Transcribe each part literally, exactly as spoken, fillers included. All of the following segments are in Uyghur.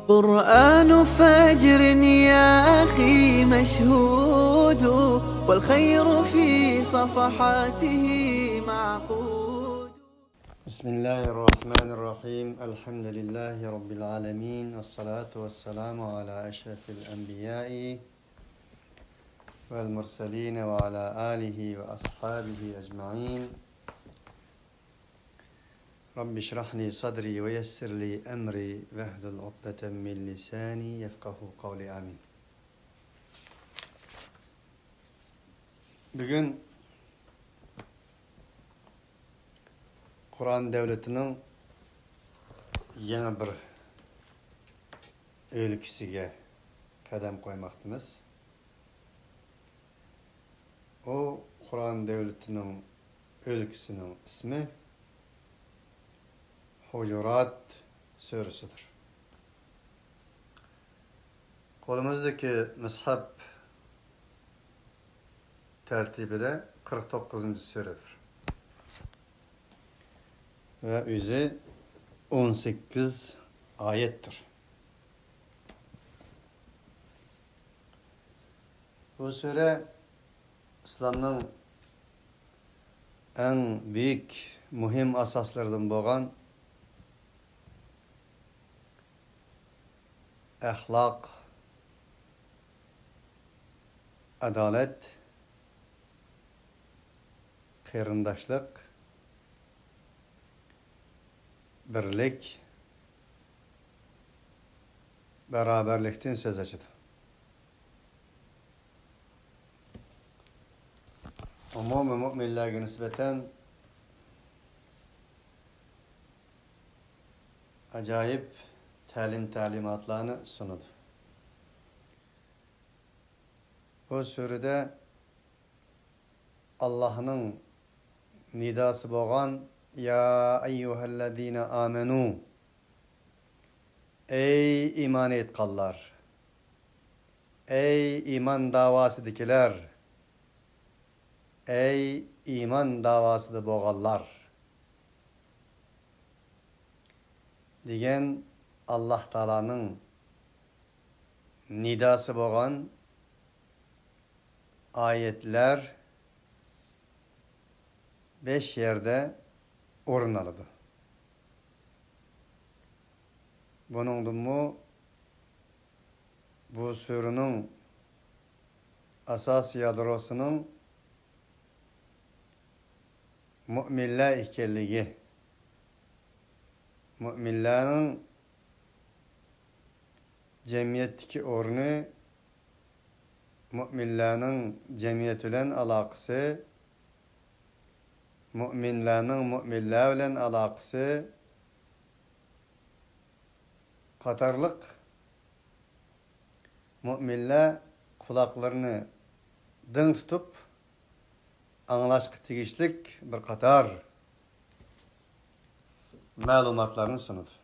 قرآن فجر يا أخي مشهود، والخير في صفحاته معقود. بسم الله الرحمن الرحيم. الحمد لله رب العالمين، والصلاة والسلام على أشرف الأنبياء والمرسلين وعلى آله وأصحابه أجمعين. رب اشرح لي صدري ويسر لي أمري واحلل عقدة من لساني يفقهوا قولي. آمين. بۈگۈن قۇرئان دەۋلىتىنىڭ يېڭى بىر ئۆلكىسىگە قەدەم قويماقتىمىز. ئۇ قۇرئان دەۋلىتىنىڭ ئۆلكىسىنىڭ ئىسمى ھۇجۇرات سۈرىسىدۇر. قولىمىزدىكى مۇسھەپ تەرتىپىدە قىرىق توققۇزىنچى سۈرىدۇر. ۋە ئۆزى ئون سەككىز ئايەتتۇر. بۇ سۈرە ئىسلامنىڭ ئەڭ بۈيۈك، مۇھىم ئاساسلىرىدىن بولغان ئەخلاق، ئادالەت، قېرىنداشلىق، بىرلىك، بارابەرلىكتىن سۆز ئاچىدۇ. ئومۇمىي مۆمىنلەرگە نىسبەتەن ئاجايىپ تەلىم-تەلىماتلارنى سۇنىدۇ. بۇ سۈرىدە ئاللاھنىڭ نىداسى بولغان، يا ئەييۇھەللەزىنە ئامەنۇ، ئەي ئىمان ئېيتقانلار، ئەي ئىمان داۋاسىدىكىلەر، ئەي ئىمان داۋاسىدا بولغانلار، دېگەن ئاللاھ تائالانىڭ نىداسى بولغان ئايەتلەر بەش يەردە ئورۇن ئالىدۇ. بۇنىڭدىنمۇ بۇ سۈرىنىڭ ئاساسىي يادروسىنىڭ مۆمىنلەر ئىكەنلىكى، مۆمىنلەرنىڭ جەمئىيەتتىكى ئورنى، مۆمىنلەرنىڭ جەمئىيەت بىلەن ئالاقىسى، مۆمىنلەرنىڭ مۆمىنلەر بىلەن ئالاقىسى قاتارلىق مۆمىنلەر قۇلاقلىرىنى دىڭ تۇتۇپ ئاڭلاشقا تېگىشلىك بىر قاتار مەلۇماتلارنى سۇنىدۇ.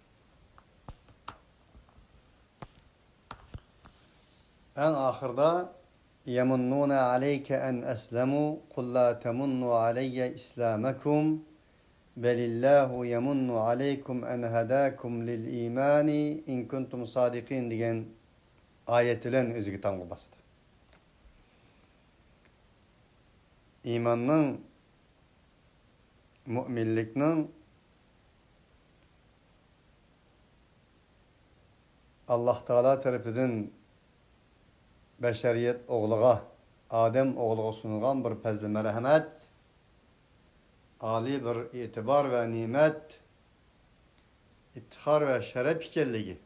ئەڭ ئاخىرىدا، يَمُنُّونَ عَلَيْكَ أَنْ أَسْلَمُوا، قُل لَّا تَمُنُّوا عَلَيَّ إِسْلَامَكُمْ، بَلِ اللَّهُ يَمُنُّ عَلَيْكُمْ أَنْ هَدَاكُمْ لِلْإِيمَانِ إِنْ كُنْتُمْ صَادِقِينَ دېگەن ئايەت بىلەن ئۆزىگە تامغا باسىدۇ. ئىماننىڭ، مۆمىنلىكنىڭ ئاللاھ تائالا تەرىپىدىن بەشەرىيەت ئوغلىغا، ئادەم ئوغلىغا سۇنۇلغان بىر پەزلى مەرھەمەت، ئالىي بىر ئېتىبار ۋە نېمەت، ئىپتىخار ۋە شەرەپ ئىكەنلىكى،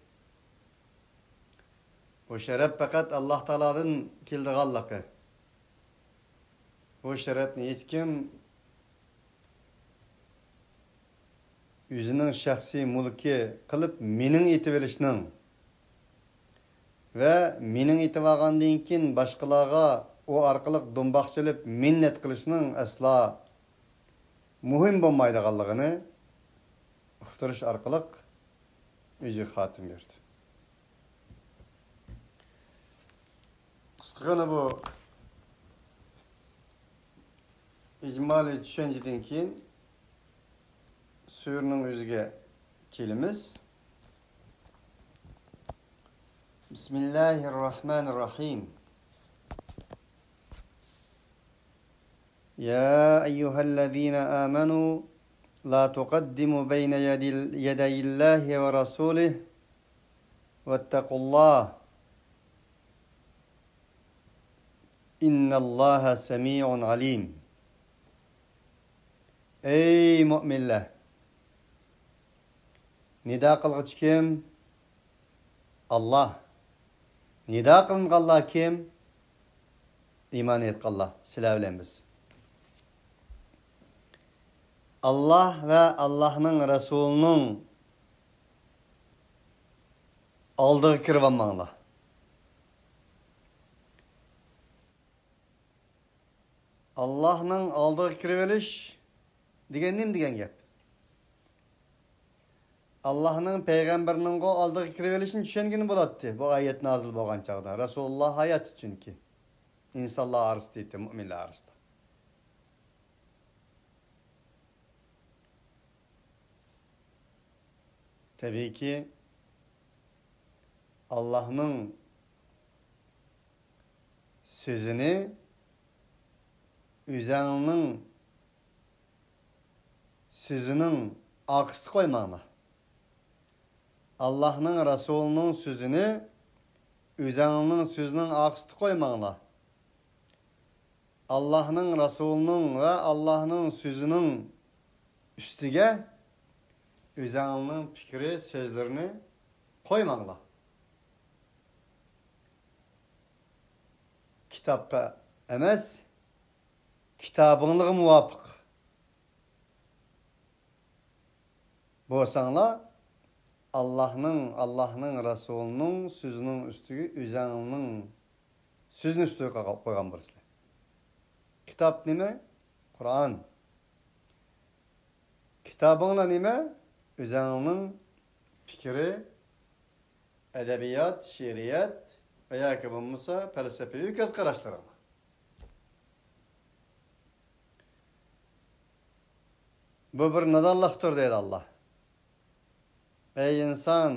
بۇ شەرەپ پەقەت ئاللاھ تائالادىن كېلىدىغانلىقى، بۇ شەرەپنى ھېچكىم ئۆزىنىڭ شەخسىي مۈلكى قىلىپ مېنىڭ ئېتىۋېلىشنىڭ ۋە مېنىڭ ئېتىۋالغاندىن كېيىن باشقىلارغا ئۇ ئارقىلىق دۇمباق چېلىپ مىننەت قىلىشنىڭ ئەسلا مۇھىم بولمايدىغانلىقىنى ئۇقتۇرۇش ئارقىلىق ئۆزىگە خاتىمە بەردى. قىسقىغىنە بۇ ئىجمالىي چۈشەنچىدىن كېيىن سۈرىنىڭ ئۆزىگە كېلىمىز. بسم الله الرحمن الرحيم. يا أيها الذين آمنوا لا تقدموا بين يدي، يدي الله ورسوله واتقوا الله إن الله سميع عليم. ئەي مۆمىنلەر! نىدا قىلغۇچى كىم؟ ئاللاھ. نىدا قىلىنغانلار كىم؟ ئىمان ئېيتقانلار، سىلەر بىلەن بىز. ئاللاھ ۋە ئاللاھنىڭ رەسۇلىنىڭ ئالدىغا كىرىۋالماڭلار. ئاللاھنىڭ ئالدىغا كىرىۋېلىش دېگەن نېمە دېگەن گەپ؟ ئاللاھنىڭ پەيغەمبىرىنىڭغۇ ئالدىغا كىرىۋېلىشنى چۈشەنگىلى بولاتتى، بۇ ئايەت نازىل بولغان چاغدا. رەسۇلۇللاھ ھاياتى چۈنكى. ئىنسانلار ئارىسىدا ئىدى، مۆمىنلەر ئارىسىدا. تەبىئىيكى، ئاللاھنىڭ سۆزىنى ئۆزەڭنىڭ سۆزىنىڭ ئارقىسىدا قويماڭلار. ئاللاھنىڭ رەسۇلىنىڭ سۆزىنى ئۆزەڭنىڭ سۆزىنىڭ ئارقىسىدا قويماڭلار. ئاللاھنىڭ رەسۇلىنىڭ ۋە ئاللاھنىڭ سۆزىنىڭ ئۈستىگە ئۆزەڭنىڭ پىكرى، سۆزلىرىنى قويماڭلار. كىتابقا ئەمەس، كىتابىڭلارغا مۇۋاپىق بولساڭلار، ئاللاھنىڭ، ئاللاھنىڭ رەسۇلىنىڭ سۆزىنىڭ ئۈستىگە ئۆزەڭنىڭ سۆزىنى ئۈستىگە قويغان بولىسىلەر. كىتاب نېمە؟ قۇرئان. كىتابىڭلار نېمە؟ ئۆزەڭنىڭ پىكرى، ئەدەبىيات، شېئىرىيەت ۋە ياكى بولمىسا پەلسەپىۋى كۆز قاراشلىرىڭلار. بۇ بىر نادانلىقتۇر، دەيدۇ ئاللاھ. ئەي ئىنسان،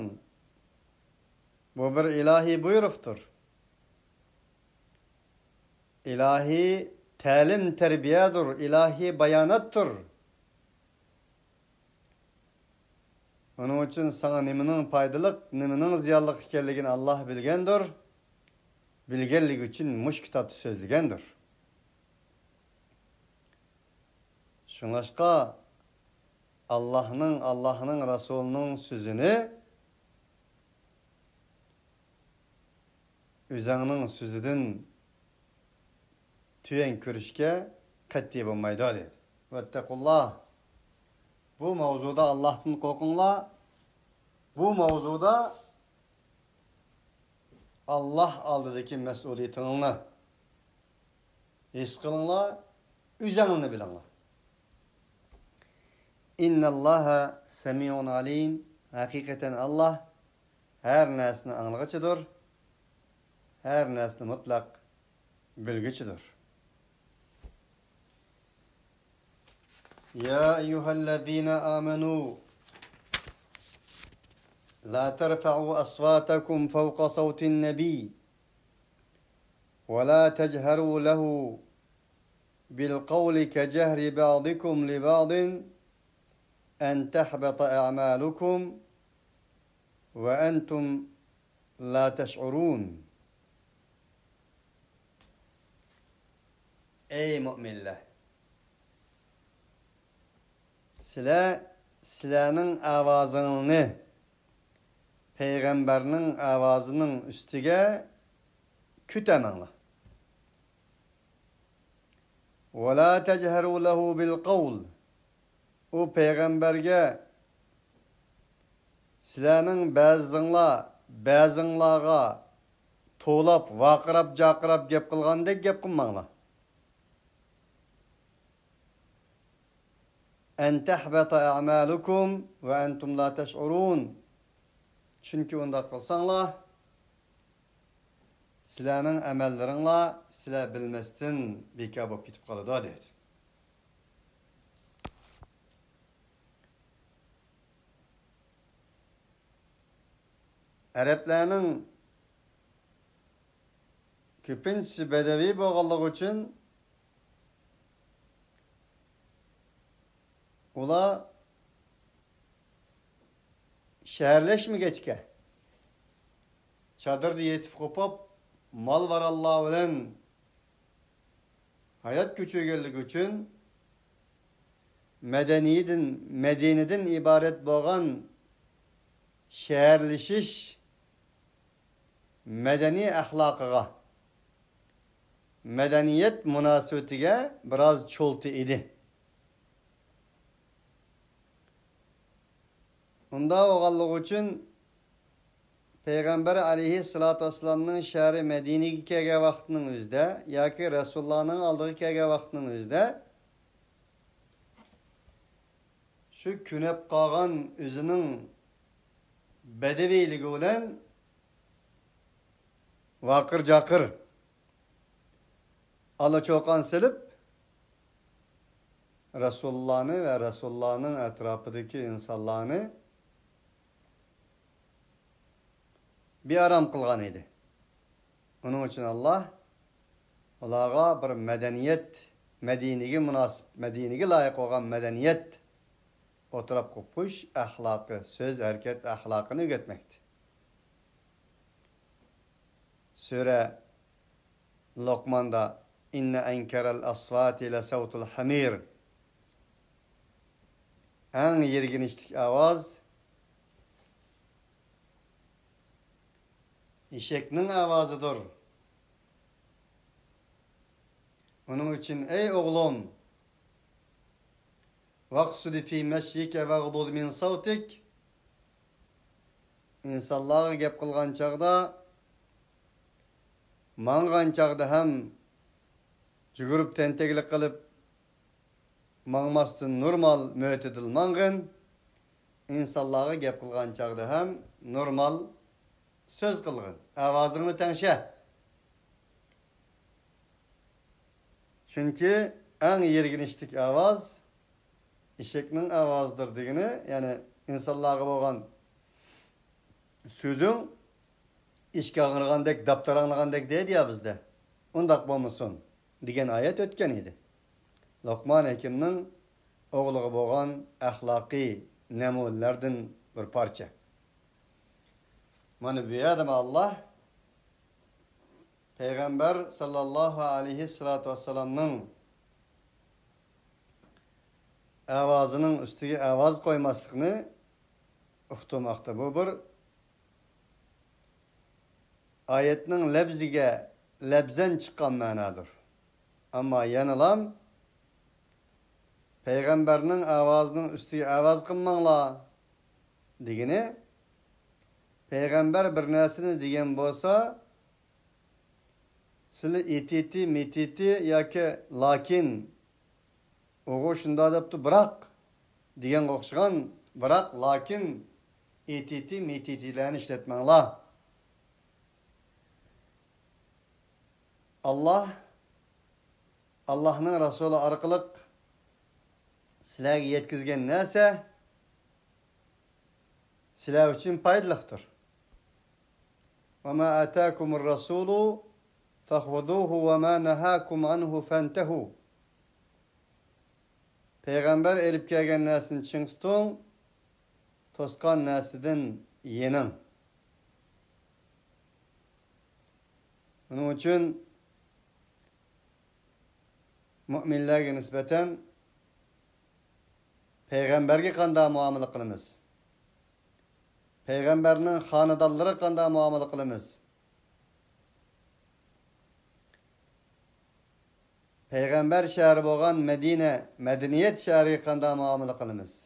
بۇ بىر ئىلاھىي بۇيرۇقتۇر. ئىلاھىي تەلىم-تەربىيەدۇر، ئىلاھىي باياناتتۇر. ئۇنىڭ ئۈچۈن ساڭا نېمىنىڭ پايدىلىق، نېمىنىڭ زىيانلىق ئىكەنلىكىنى ئاللاھ بىلگەندۇر. بىلگەنلىكى ئۈچۈن مۇشۇ كىتابتا سۆزلىگەندۇر. شۇڭلاشقا ئاللاھنىڭ، ئاللاھنىڭ رەسۇلىنىڭ سۆزىنى ئۆزەڭنىڭ سۆزىدىن تۆۋەن كۆرۈشكە قەتئىي بولمايدۇ، دېدى. ۋەتتەقۇللاھ. بۇ ماۋزۇدا ئاللاھتىن قورقۇڭلار. بۇ ماۋزۇدا ئاللاھ ئالدىدىكى مەسئۇلىيىتىڭلارنى ھېس قىلىڭلار، ئۆزەڭلارنى بىلىڭلار. ئىنناللاھا سەمىئۇن ئالىم. ھەقىقەتەن ئاللاھ ھەر نەرسىنى ئاڭلىغۇچىدۇر، ھەر نەرسىنى مۇتلەق بىلگۈچىدۇر. يا أيها الذين آمنوا لا ترفعوا أصواتكم فوق صوت النبي ولا تجهروا له بالقول كجهر بعضكم لبعض أن تحبط أعمالكم وأنتم لا تشعرون. ئەي مۆمىنلەر! سىلەر سىلەرنىڭ ئاۋازىڭلارنى پەيغەمبەرنىڭ ئاۋازىنىڭ ئۈستىگە كۆتەرمەڭلار. ولا تجهروا له بالقول. ئۇ پەيغەمبەرگە سىلەرنىڭ بەزىڭلار بەزىڭلارغا توۋلاپ، ۋارقىراپ، جارقىراپ گەپ قىلغاندەك گەپ قىلماڭلار. أن تحبط أعمالكم وأنتم لا تشعرون. چۈنكى ئۇنداق قىلساڭلار، سىلەرنىڭ ئەمەللىرىڭلار سىلەر بىلمەستىن بىكار بولۇپ كېتىپ قالىدۇ، دەيدۇ. ئەرەبلەرنىڭ كۆپىنچىسى بەدەۋىي بولغانلىقى ئۈچۈن، ئۇلار شەھەرلەشمىگەچكە، چادىردا يېتىپ قوپۇپ، مال-ماراللار بىلەن ھايات كۆچۈرگەنلىكى ئۈچۈن، مەدەنىيىدىن، مەدىنىدىن ئىبارەت بولغان شەھەرلىشىش مەدەنىي ئەخلاقىغا، مەدەنىيەت مۇناسىۋىتىگە بىراز چولتا ئىدى. ئۇنداق بولغانلىقى ئۈچۈن، پەيغەمبەر ئەلەيھىسسالاتۇ ۋەسسالامنىڭ شەھىرى مەدىنىگە كەلگەن ۋاقتىنىڭ ئۆزىدە ياكى رەسۇلۇللانىڭ ئالدىغا كەلگەن ۋاقتىنىڭ ئۆزىدە، شۇ كۆنۈپ قالغان ئۆزىنىڭ بەدىۋىيلىكى بىلەن ۋارقىر-جارقىر ئالا-چوقان سېلىپ، رەسۇلۇللانى ۋە رەسۇلۇللانىڭ ئەتراپىدىكى ئىنسانلارنى بىئارام قىلغان ئىدى. ئۇنىڭ ئۈچۈن ئاللاھ ئۇلارغا بىر مەدەنىيەت، مەدىنىگە مۇناسىپ، مەدىنىگە لايىق بولغان مەدەنىيەت، ئوتتۇرا قوپۇش ئەخلاقى، سۆز، ھەرىكەت ئەخلاقىنى ئۆگەتمەكتە. سۈرە لوقماندا، «ئىننە ئەنكەرەل ئەسۋاتى لەسەۋتۇل ھەمىر.» ئەڭ يىرگىنچلىك ئاۋاز ئېشەكنىڭ ئاۋازىدۇر. ئۇنىڭ ئۈچۈن، ئەي ئوغلۇم، «ۋەقسۇدى فى مەشيىكە ۋەغدۇد مىن سەۋتىك.» ئىنسانلارغا گەپ قىلغان چاغدا، ماڭغان چاغدا ھەم جۈگۈرۈپ تەنتەكلىك قىلىپ ماڭماستىن، نورمال مۆتىدىل ماڭغىن. ئىنسانلارغا گەپ قىلغان چاغدا ھەم نورمال سۆز قىلغىن. ئاۋازىڭنى تەڭشە. چۈنكى ئەڭ يىرگىنچلىك ئاۋاز ئېشەكنىڭ ئاۋازىدۇر دېگىنى، يەنى ئىنسانلارغا بولغان سۆزۈڭ ئېشەك ھاڭرىغاندەك، داپتار ھاڭرىغاندەك دەيدۇ يا بىزدە. ئۇنداق بولمىسۇن دېگەن ئايەت ئۆتكەن ئىدى. لوقمان ھېكىمنىڭ ئوغلىغا بولغان ئەخلاقىي نەمۇنىلەردىن بىر پارچە. مانا بۇ يەردىمۇ ئاللاھ پەيغەمبەر ساللاللاھۇ ئەلەيھىسسالاتۇ ۋەسسالامنىڭ ئاۋازىنىڭ ئۈستىگە ئاۋاز قويماسلىقنى ئۇقتۇرماقتا. بۇ بىر ئايەتنىڭ لەپزىگە لەپزەن چىققان مەنادۇر. ئەمما يەنىلام پەيغەمبەرنىڭ ئاۋازىنىڭ ئۈستىگە ئاۋاز قىلماڭلار دېگىنى، پەيغەمبەر بىر نەرسىنى دېگەن بولسا، سىلى ئىتىتى، مىتىتى ياكى لاكىن، ئۇغۇ شۇنداق دەپتۇ، بىراق دېگەنگە ئوخشىغان، بىراق، لاكىن، ئىتىتى، مىتىتىلەرنى ئىشلەتمەڭلار. ئاللاھ، ئاللاھنىڭ رەسۇلى ئارقىلىق سىلەرگە يەتكۈزگەن نەرسە سىلەر ئۈچۈن پايدىلىقتۇر. وما آتاكم الرسول فخذوه وما نهاكم عنه فانتهوا. پەيغەمبەر ئېلىپ كەلگەن نەرسىنى چىڭ تۇتۇڭ، توسقان نەرسىدىن يېنىڭ. شۇنىڭ ئۈچۈن مۆمىنلەرگە نىسبەتەن پەيغەمبەرگە قانداق مۇئامىلە قىلىمىز؟ پەيغەمبەرنىڭ خانىدانلىرىغا قانداق مۇئامىلە قىلىمىز؟ پەيغەمبەر شەھىرى بولغان مەدىنە مەدەنىيەت شەھىرىگە قانداق مۇئامىلە قىلىمىز؟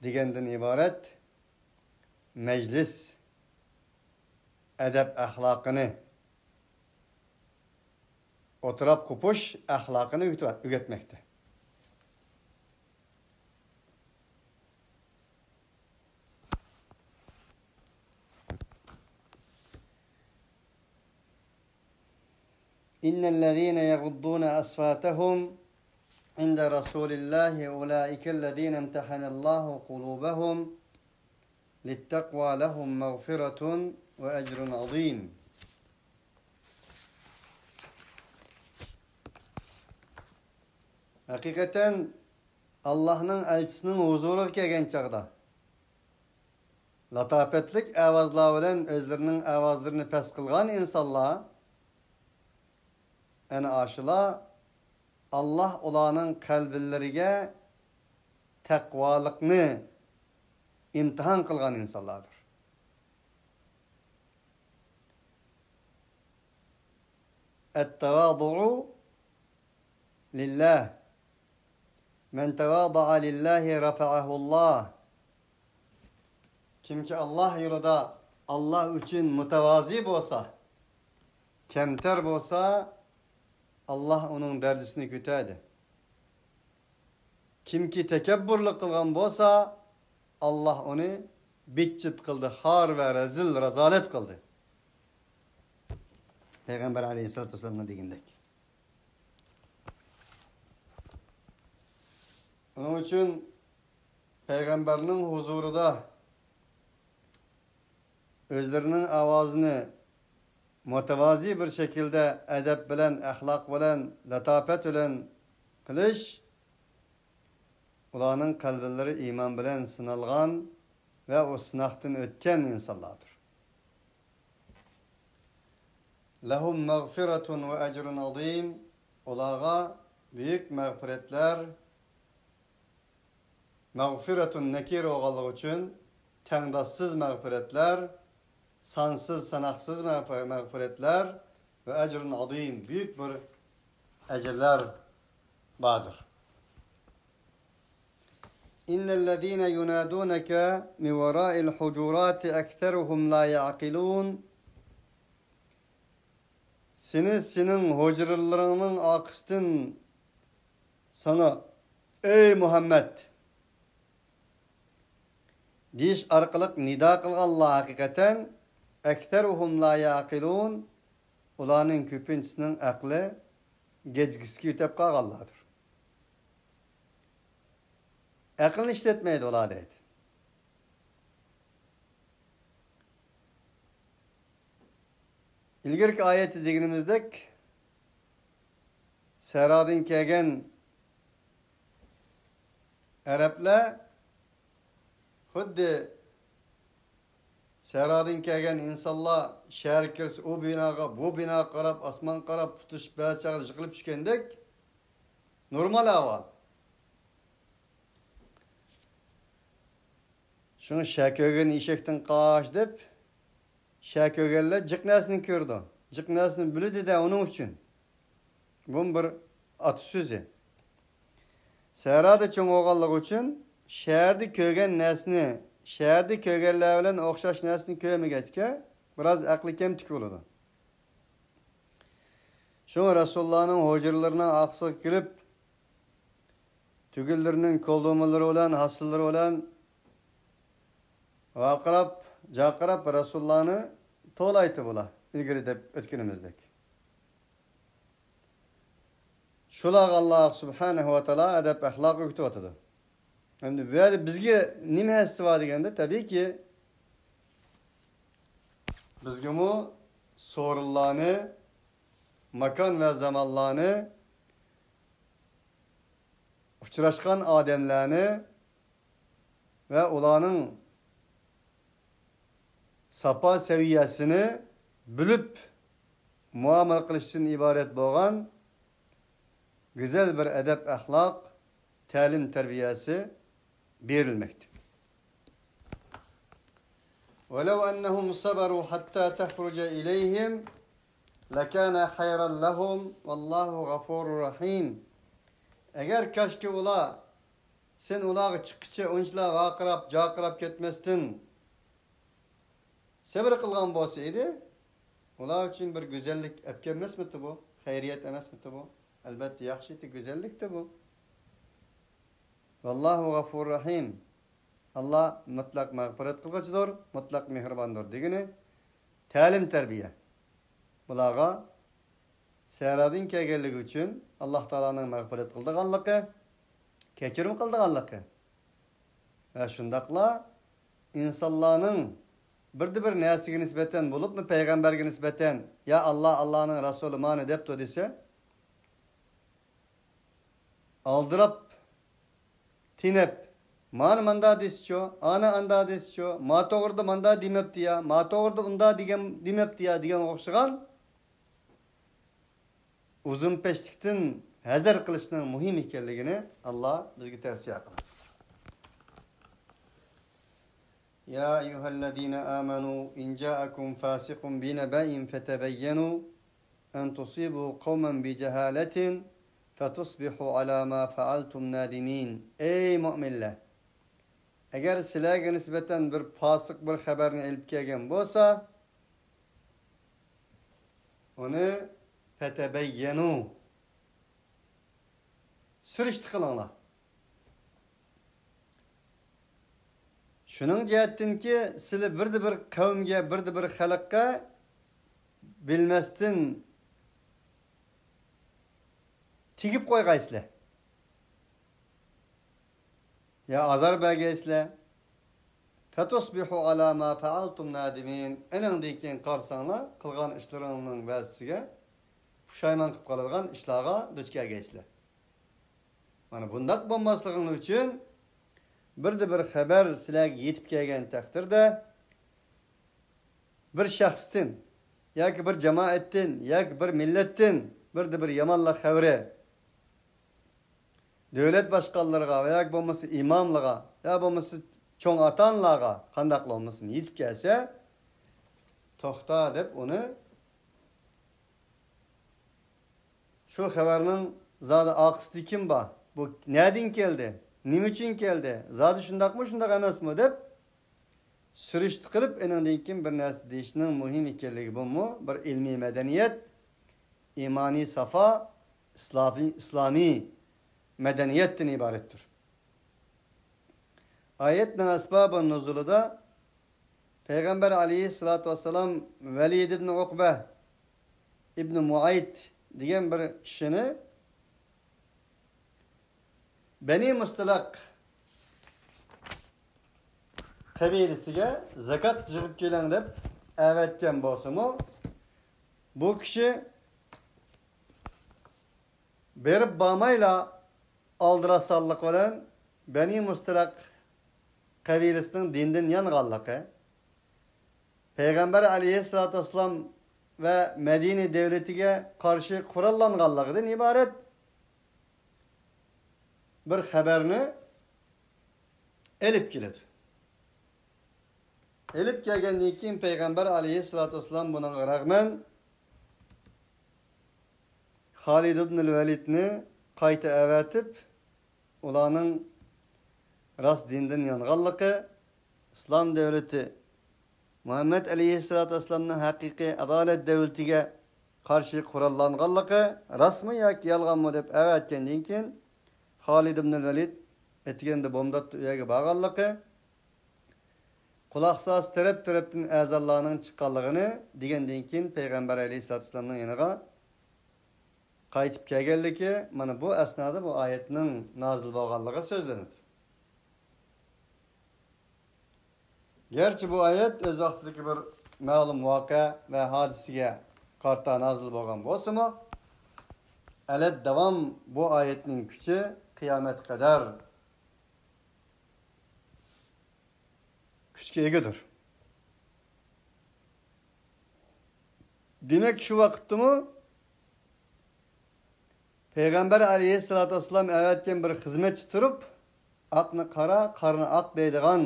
دېگەندىن ئىبارەت مەجلىس ئەدەپ ئەخلاقىنى، ئوتتۇرا قوپۇش ئەخلاقىنى ئۆگىتىۋە-، ئۆگەتمەكتە. إن الذين يغضون أصواتهم عند رسول الله أولئك الذين امتحن الله قلوبهم للتقوى لهم مغفرة وأجر عظيم. ھەقىقەتەن، ئاللاھنىڭ ئەلچىسىنىڭ ھۇزۇرىغا كەلگەن چاغدا، لاتاپەتلىك ئاۋازلار بىلەن ئۆزلىرىنىڭ ئاۋازلىرىنى پەس قىلغان ئىنسانلار، ئەنە ئاشۇلار، ئاللاھ ئۇلارنىڭ قەلبلىرىگە تەقۋالىقنى ئىمتىھان قىلغان ئىنسانلاردۇر. التواضع لله. من تواضع لله رفعه الله. كىمكى ئاللاھ يولىدا، ئاللاھ ئۈچۈن مۇتەۋازى بولسا، كەمتەر بولسا، ئاللاھ ئۇنىڭ دەرىجىسىنى كۆتەردى. كىمكى تەكەببۇرلۇق قىلغان بولسا، ئاللاھ ئۇنى بىتچىت قىلدى، خار ۋە رەزىل، رازالەت قىلدى. پەيغەمبەر ئەلەيھىسسالاتۇ ۋەسسالامنىڭ دېگىنىدەك. ئۇنىڭ ئۈچۈن پەيغەمبەرنىڭ ھۇزۇرىدا ئۆزلىرىنىڭ ئاۋازىنى مۇتەۋازى بىر شەكىلدە ئەدەپ بىلەن، ئەخلاق بىلەن، لاتاپەت بىلەن قىلىش، ئۇلارنىڭ قەلبلىرى ئىمان بىلەن سىنالغان ۋە ئۇ سىناقتىن ئۆتكەن ئىنسانلاردۇر. لهم مغفرة وأجر عظيم. ئۇلارغا بۈيۈك مەغپىرەتلەر، مەغفىرەتۇن نەكىر بولغانلىقى ئۈچۈن تەڭداشسىز مەغپىرەتلەر، سانسىز ساناقسىز مەغپىرەتلەر ۋە ئەجرۇن ئازىم، بۈيۈك بىر ئەجىرلەر باردۇر. إن الذين ينادونك من وراء الحجرات أكثرهم لا يعقلون. سېنى سېنىڭ ھۇجرىلىرىڭنىڭ ئارقىسىدىن ساڭا، ئەي مۇھەممەد، دېيىش ئارقىلىق نىدا قىلغانلار ھەقىقەتەن، أكثرهم لا يعقلون، ئۇلارنىڭ كۆپىنچىسىنىڭ ئەقلى گەجگىسىگە يۆتەپ قالغانلاردۇر. ئەقلىنى ئىشلەتمەيدۇ ئۇلار دەيدۇ. ئىلگىرىكى ئايەتتە دېگىنىمىزدەك، سەھرادىن كەلگەن ئەرەبلەر خۇددى سەھرادىن كەلگەن ئىنسانلار شەھەرگە كىرسە، ئۇ بىناغا، بۇ بىناغا قاراپ، ئاسمانغا قاراپ پۇتلىشىپ، بەزى چاغدا يىقىلىپ چۈشكەندەك نورمال ئەھۋال. شۇڭا شە كۆرگەن ئېشەكتىن قاچ دەپ، شە كۆرگەنلەر جىق نەرسىنى كۆرىدۇ. جىق نەرسىنى بىلىدۇ-دە ئۇنىڭ ئۈچۈن. بۇمۇ بىر ئاتا سۆزى. سەھرادا چوڭ بولغانلىقى ئۈچۈن شەھەردە كۆرگەن نەرسىنى، شەھەردە كۆرگەنلەر بىلەن ئوخشاش نەرسىنى كۆرمىگەچكە، بىراز ئەقلى كەمتۈك بولىدۇ. شۇڭا رەسۇلۇللانىڭ ھۇجرىلىرىنىڭ ئارقىسىغا كىرىپ، تۈگۈنلىرىنىڭ كولدۇرمىلىرى بىلەن، ھاسىللىرى بىلەن ۋارقىراپ، جارقىراپ رەسۇلۇللانى توۋلايتتى بۇلار، ئىلگىرى دەپ ئۆتكىنىمىزدەك. شۇلارغا ئاللا سۇبھانەھۇ ۋە تائالا ئەدەپ ئەخلاق ئۆگىتىۋاتىدۇ. ئەمدى بۇ يەردە بىزگە نېمە ھەسسە بار دېگەندە، تەبىئىيكى، بىزگىمۇ سورۇنلارنى، ماكان ۋە زامانلارنى، ئۇچراشقان ئادەملەرنى ۋە ئۇلارنىڭ ساپا سەۋىيەسىنى بىلىپ مۇئامىلە قىلىشتىن ئىبارەت بولغان گۈزەل بىر ئەدەپ-ئەخلاق، تەلىم-تەربىيەسى بېرىلمەكتە. ولو أنهم صبروا حتى تخرج إليهم لكان خيرا لهم والله غفور رحيم. ئەگەر كاشكى ئۇلار سەن ئۇلارغا چىققىچە ئۇنچىلا ۋارقىراپ، جارقىراپ كەتمەستىن سەۋر قىلغان بولسا ئىدى، ئۇلار ئۈچۈن بىر گۈزەللىك ئەپ كەلمەسمىتى بۇ؟ خەيرىيەت ئەمەسمىتى بۇ؟ ئەلبەتتە ياخشى ئىدى، گۈزەللىكتى بۇ. ۋاللاھۇ غەفۇرۇر رەھىم. ئاللا مۇتلەق مەغپىرەت قىلغۇچىدۇر، مۇتلەق مېھرىباندۇر دېگىنى تەلىم-تەربىيە. بۇلارغا سەھرادىن كەلگەنلىكى ئۈچۈن ئاللا تائالانىڭ مەغپىرەت قىلىدىغانلىقى، كەچۈرۈم قىلىدىغانلىقى ۋە شۇنداقلا ئىنسانلارنىڭ بىردە بىر نەرسىگە نىسبەتەن بولۇپمۇ پەيغەمبەرگە نىسبەتەن، يا ئاللا، ئاللانىڭ رەسۇلى مانى دەپتۇ دېسە، ئالدىراپ، تېنەپ، مانا ماندا دېسىچۇ، ئانا ئاندا دېسىچۇ، ما توغرىدا ماندا دېمەپتۇ يا، ما توغرىدا ئۇندا دېگەن، دېمەپتۇ يا دېگەنگە ئوخشىغان ئۇزۇنپەشلىكتىن ھەزەر قىلىشنىڭ مۇھىم ئىكەنلىكىنى ئاللا بىزگە تەۋسىيە قىلىدۇ. يا أيها الذين آمنوا إن جاءكم فاسق بنبأ فتبينوا أن تصيبوا قوما بجهالة فتصبحوا على ما فعلتم نادمين. ئەي مۆمىنلەر! ئەگەر سىلەرگە نىسبەتەن بىر پاسىق بىر خەۋەرنى ئېلىپ كەلگەن بولسا، ئۇنى فتبينوا، سۈرۈشتە قىلىڭلار. شۇنىڭ جەھەتتىنكى، سىلى بىردە بىر قەۋمگە، بىردە بىر خەلققە بىلمەستىن تېگىپ قويغايسىلەر يا ئازار بەرگەيسىلەر. فتصبحوا على ما فعلتم نادمين. ئېنىڭدىن كېيىن قارىساڭلار، قىلغان ئىشلىرىڭنىڭ بەزىسىگە پۇشايمان قىلىپ قالىدىغان ئىشلارغا دۇچ كەلگەيسىلەر. مانا بۇنداق بولماسلىقىڭلار ئۈچۈن، بىردە بىر خەۋەر سىلەرگە يېتىپ كەلگەن تەقدىردە، بىر شەخستىن ياكى بىر جامائەتتىن ياكى بىر مىللەتتىن بىردە بىر يامانلىق خەۋىرى دۆلەت باشقانلىرىغا ۋە ياكى بولمىسا ئىماملىرىغا يا بولمىسا چوڭ ئاتا-ئانىلارغا، قانداقلا بولمىسۇن، يېتىپ كەلسە، توختا دەپ ئۇنى، شۇ خەۋەرنىڭ زادى ئارقىسىدا كىم بار؟ بۇ نەدىن كەلدى؟ نېمە ئۈچۈن كەلدى؟ زادى شۇنداقمۇ، شۇنداق ئەمەسمۇ؟ دەپ سۈرۈشتە قىلىپ، ئېنىڭدىن كېيىن بىر نەرسە دېيىشنىڭ مۇھىم ئىكەنلىكى، بۇمۇ بىر ئىلمىي مەدەنىيەت، ئىمانىي سافا، ئىسلامىي، ئىسلامىي مەدەنىيەتتىن ئىبارەتتۇر. ئايەتنىڭ ئەسبابى نۇزۇلىدا پەيغەمبەر ئەلەيھىسسالاتۇ ۋەسسالام ۋەلىد ئىبن ئۇقبە ئىبن مۇئەيت دېگەن بىر كىشىنى بەنى مۇستەلىق قەبىلىسىگە زاكات يىغىپ كېلىڭ دەپ ئەۋەتكەن بولسىمۇ، بۇ كىشى بېرىپ بارمايلا، ئالدىراشسانلىق بىلەن بەنى مۇستەلىق قەبىلىسىنىڭ دىندىن يانغانلىقى، پەيغەمبەر ئەلەيھىسسالاتۇ ۋەسسالام ۋە مەدىنە دۆلىتىگە قارشى قوراللانغانلىقىدىن ئىبارەت بىر خەۋەرنى ئېلىپ كېلىدۇ. ئېلىپ كەلگەندىن كېيىن پەيغەمبەر ئەلەيھىسسالاتۇ ۋەسسالام بۇنىڭغا رەغمەن خالىد ئىبنۇل ۋەلىدنى قايتا ئەۋەتىپ، ئۇلارنىڭ راست دىندىن يانغانلىقى، ئىسلام دۆلىتى مۇھەممەد ئەلەيھىسسالاتۇ ۋەسسالامنىڭ ھەقىقىي ئادالەت دۆلىتىگە قارشى قوراللانغانلىقى راستمۇ ياكى يالغانمۇ دەپ ئەۋەتكەندىن كېيىن، خالىد ئىبنۇل ۋەلىد ئەتىگەندە بومداتتا ئۇ يەرگە بارغانلىقى، قۇلاق ساز تەرەپ-تەرەپتىن ئەزانلارنىڭ چىققانلىقىنى دېگەندىن كېيىن، پەيغەمبەر ئەلەيھىسسالاتۇ ۋەسسالامنىڭ يېنىغا قايتىپ كەلگەنلىكى، مانا بۇ ئەسنادا بۇ ئايەتنىڭ نازىل بولغانلىقى سۆزلىنىدۇ. گەرچە بۇ ئايەت ئۆز ۋاقتىدىكى بىر مەلۇم ۋەقە ۋە ھادىسىگە قارىتا نازىل بولغان بولسىمۇ، ئەلەت داۋام بۇ ئايەتنىڭ كۈچى قىيامەتكە قەدەر كۈچكە ئىگىدۇر. دېمەك، شۇ ۋاقىتتىمۇ پەيغەمبەر ئەلەيھىسسالاتۇ ۋەسسالام ئەۋەتكەن بىر خىزمەتچى تۇرۇپ، «ئاقنى قارا، قارىنى ئاق» دەيدىغان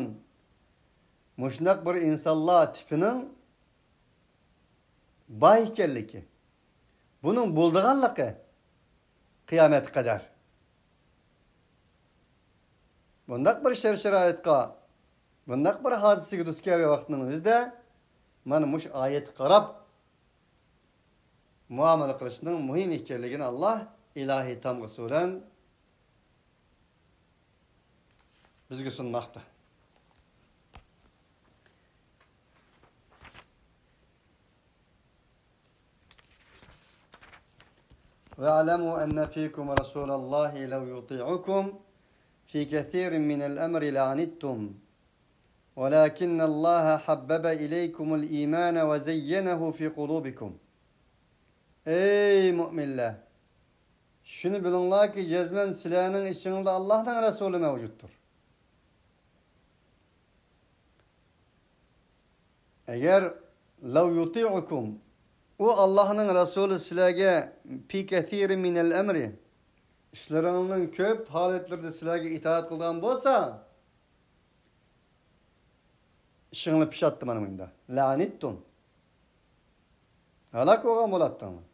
مۇشۇنداق بىر ئىنسانلار تىپىنىڭ بار ئىكەنلىكى، بۇنىڭ بولىدىغانلىقى قىيامەتكە قەدەر. بۇنداق بىر شەرت-شارائىتقا، بۇنداق بىر ھادىسىگە دۇچ كەلگەن ۋاقىتنىڭ ئۆزىدە مانا مۇشۇ ئايەتكە قاراپ مۇئامىلە قىلىشنىڭ مۇھىم ئىكەنلىكىنى ئاللا ئىلاھىي تامغىسى بىلەن بىزگە سۇنماقتا. واعلموا أن فيكم رسول الله لو يطيعكم في كثير من الأمر لعنتم ولكن الله حبب إليكم الإيمان وزينه في قلوبكم. ئەي مۆمىنلەر! شۇنى بىلىڭلاركى، جەزمەن سىلەرنىڭ ئىچىڭلاردا ئاللاھنىڭ رەسۇلى مەۋجۇتتۇر. ئەگەر لو يۇتىئۇكۇم، ئۇ ئاللاھنىڭ رەسۇلى سىلەرگە في كثير من الأمر، ئىشلىرىڭنىڭ كۆپ ھالەتلىرىدە سىلەرگە ئىتائەت قىلغان بولسا، ئىشىڭلار پىشاتتى مانا مۇندا. لەئەنىتتۇم. ھالاك بولغان بولاتتىڭلار.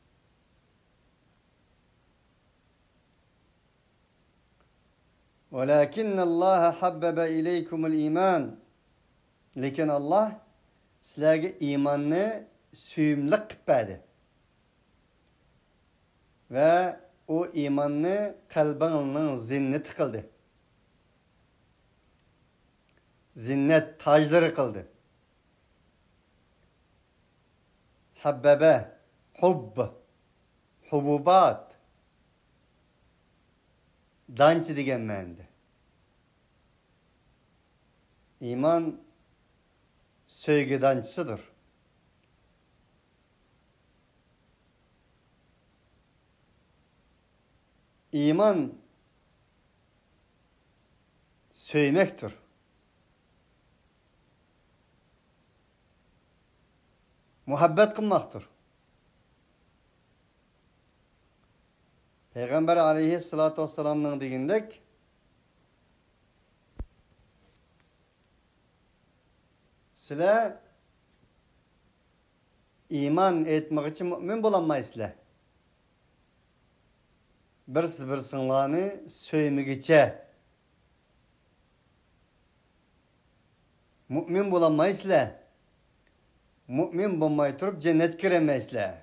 ولكن الله حبب إليكم الإيمان. لېكىن ئاللاھ سىلەرگە ئىماننى سۆيۈملۈك قىلىپ بەردى. ۋە ئۇ ئىماننى قەلبىڭلارنىڭ زىننىتى قىلدى. زىننەت تاجلىرى قىلدى. ھەببەبە، ھۇبب، ھۇبۇبات، دانچە دېگەن مەنىدە. ئىمان سۆيگۈ دانچىسىدۇر. ئىمان سۆيمەكتۇر. مۇھەببەت قىلماقتۇر. پەيغەمبەر ئەلەيھىسسالاتۇ ۋەسسالامنىڭ دېگىنىدەك، سىلەر ئىمان ئېيتمىغىچە مۆمىن بولالمايسىلەر. بىرسى بىرسىڭلارنى سۆيمىگۈچە مۆمىن بولالمايسىلەر. مۆمىن بولماي تۇرۇپ جەننەتكە كىرەلمەيسىلەر،